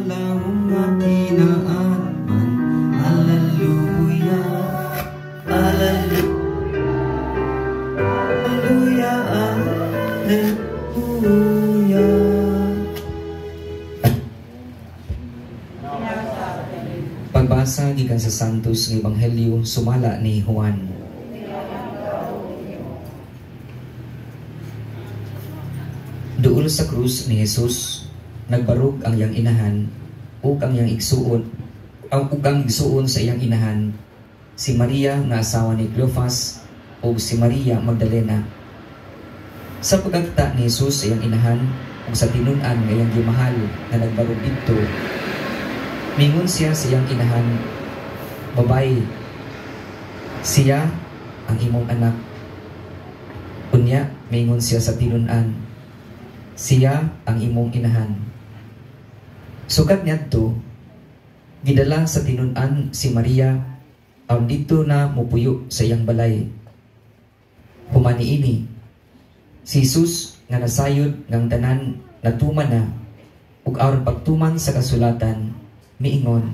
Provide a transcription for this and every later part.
Palawong nga kinaatman. Hallelujah, Hallelujah, Hallelujah. Pagbasa gikan sa Santos nga Ebanghelyo sumala ni Juan. Duol sa krus ni Jesus, nagbarog ang iyang inahan ug ang iyang igsuon, ang ug ang igsuon sa iyang inahan, si Maria nga asawa ni Cleophas ug si Maria Magdalena. Sa pagkakita ni Jesus sa iyang inahan ug sa tinun-an nga iyang gimahal nga nagbarog didto, mingon siya sa iyang inahan, "Babay, siya ang imong anak." Unya, mingon siya sa tinun-an, "Siya ang imong inahan." Sukat niadto, gidala sa tinun-an si Maria aron didto na mopuyo sa iyang balay. Human niini, si Jesus nga nasayod ngang tanan natuman na, ug aron pagtuman sa kasulatan, miingon,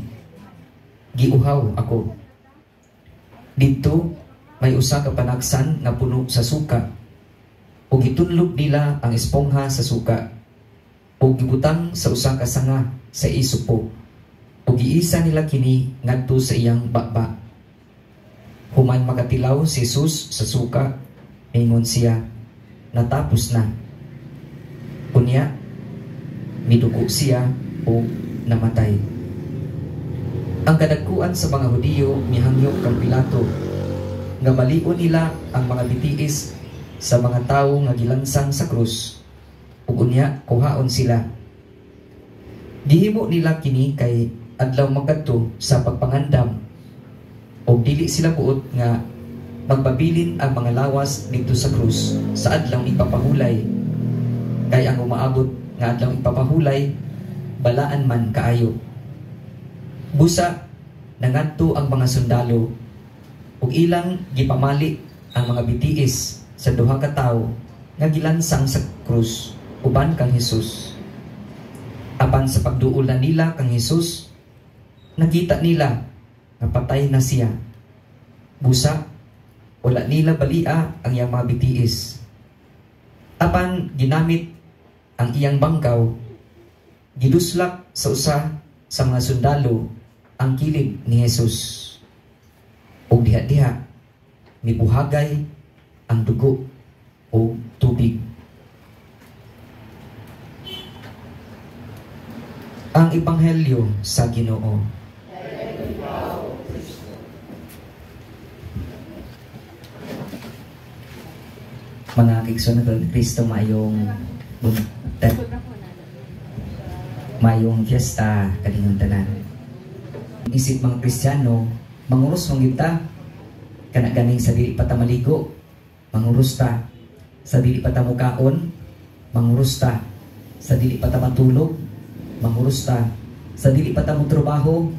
"Giuhaw ako." Didto may usa ka panagsan nga puno sa suka, ug gitunlob nila ang espongha sa suka, ug gibutang sa usa ka sanga sa isupo, ug giisa nila kini ngadto sa iyang baba. Human makatilaw si Jesus sa suka, ingon siya, "Natapos na." Unya, miduko siya ug namatay. Ang kadagkuan sa mga Hudiyo mihangyo kang Pilato nga balion nila ang mga bitiis sa mga tawo nga gilansang sa krus, ug unya kuhaon sila. Gihimo nila kini kay adlaw magkadto sa pagpangandam, ug dili sila buot nga magbabilin ang mga lawas didto sa krus sa adlaw ipapahulay, kay ang umaabot nga adlaw ipapahulay balaan man kaayo. Busa nangadto ang mga sundalo ug ilang gipamali ang mga bitiis sa duha ka tawo nga gilansang sa krus uban kang Hesus. Apan sa pagduol na nila kang Hesus, nakita nila nga patay na siya. Busa wala nila balia ang iyang mga bitiis. Apan ginamit ang iyang bangkaw, giduslak sa usa sa mga sundalo ang kilid ni Jesus. Ug diha-diha mibuhagay ang dugo o tubig. Ang Ebanghelyo sa Ginoo. Mga kaigsoon ni Kristo, maayong buntag, maayong fiesta kaninyong tanan. Isip mga Kristiyano, manguros mong kita, kana ganing sa dili pa ta maligo, manguros ta. Sa dili pa ta mukaon, manguros ta. Sa dili pa ta matulog, manguros ta. Sa dili pa ta motrabaho,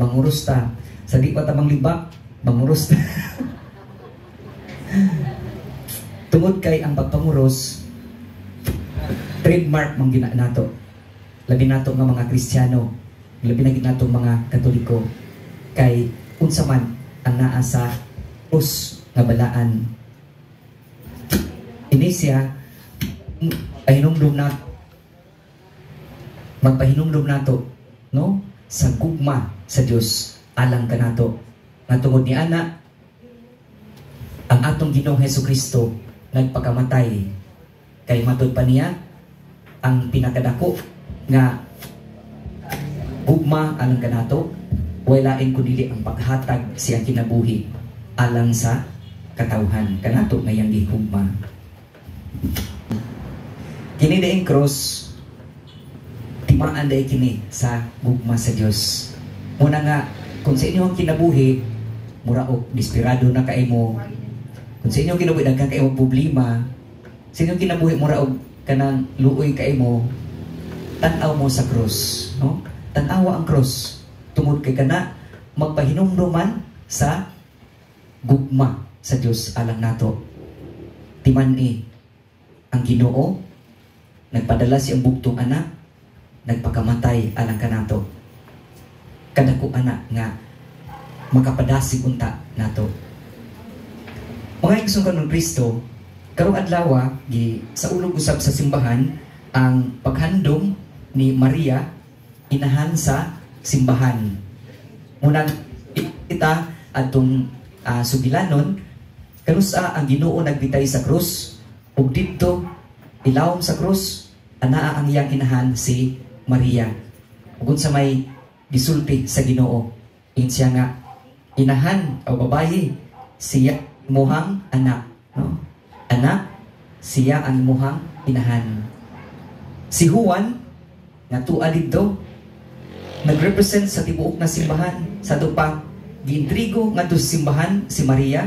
manguros ta. Sa dili pa ta manglibak, manguros ta. Tungod kay ang pagpanguros, trademark man gina nato. Labi nato nga mga Kristiyano, labi na gid nato mga Katoliko, kay unsa man ang naa sa krus nga balaan. Ini siya pahinumdum na, magpahinumdum nato, no, sa gugma sa Dios alang kanato. Nga tungod ni ana ang atong Ginoong Hesukristo nagpakamatay, kay matud pa niya ang pinakadako nga gugma alang kanato, way lain kun dili ang paghatag siyang kinabuhi alang sa katawhan kanato nga iyang gihugma. Kini daing cross, timaan day kini sa gugma sa Dios. Muna nga kung sa inyong kinabuhi mura og desperado na kaimo, kung sa inyong kinabuhi daghan kaimo problema, sa inyong kinabuhi mura og kanang luoy kaimo, tan-aw mo sa cross, no? Tan-awa ang cross tungod kay kana magpahinumduman sa gugma sa Dios alang nato. Timan-i ang Ginoo nagpadala siyang bugtong anak nagpakamatay alang kanato. Kadako ana nga makapadasig unta nato. Mga igsoon karon Kristo, karong adlaw gi saulog usab sa simbahan ang paghandom ni Maria, inahan sa simbahan. Unang kita atong sugilanon kanusa ang Ginoo nagbitay sa krus ug didto ilawom sa krus anaa ang iyang inahan, si Maria. Ug unsa may gisulti sa Ginoo? Ingon siya nga, "Inahan o babayi, siya imuhang anak," no? "Anak, siya ang imuhang inahan." Si Juan nga tua didto nagrepresent sa tibuok na simbahan. Sa pa giintrigo ngadto sa simbahan si Maria,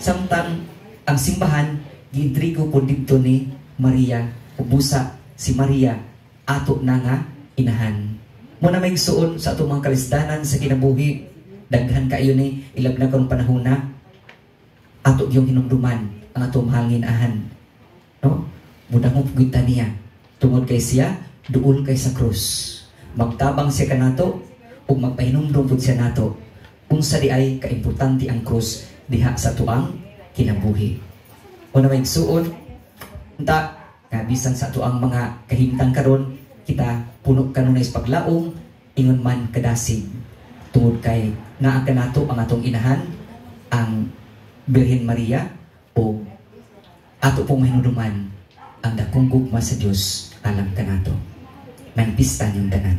samtang ang simbahan giintrigo pud didto ni Maria, ug busa si Maria ato na nga inahan. Mo na, mga igsuon, sa atong mga kalisdanan sa kinabuhi, daghan kaayo ni, ilab na karong panahon na, ato gyung hinumduman ang atong mahal nga inahan, no? Mudangop gyud ta niya tungod kay siya duol kay sa krus. Magtabang siya kanato ug magpahinumdum pud siya nato unsa di ay kaimportante ang krus diha sa atuang kinabuhi. Una, mga igsuon, ta nga bisan sa atuang mga kahimtang karon, kita puno kanunay sa paglaom, ingon man kadasig tungod kay naa kanato ang atong inahan, ang Birhen Maria, o ato pong mahinumduman ang dakong gugma sa Dios alang kanato. Maayong pista niyong tanan.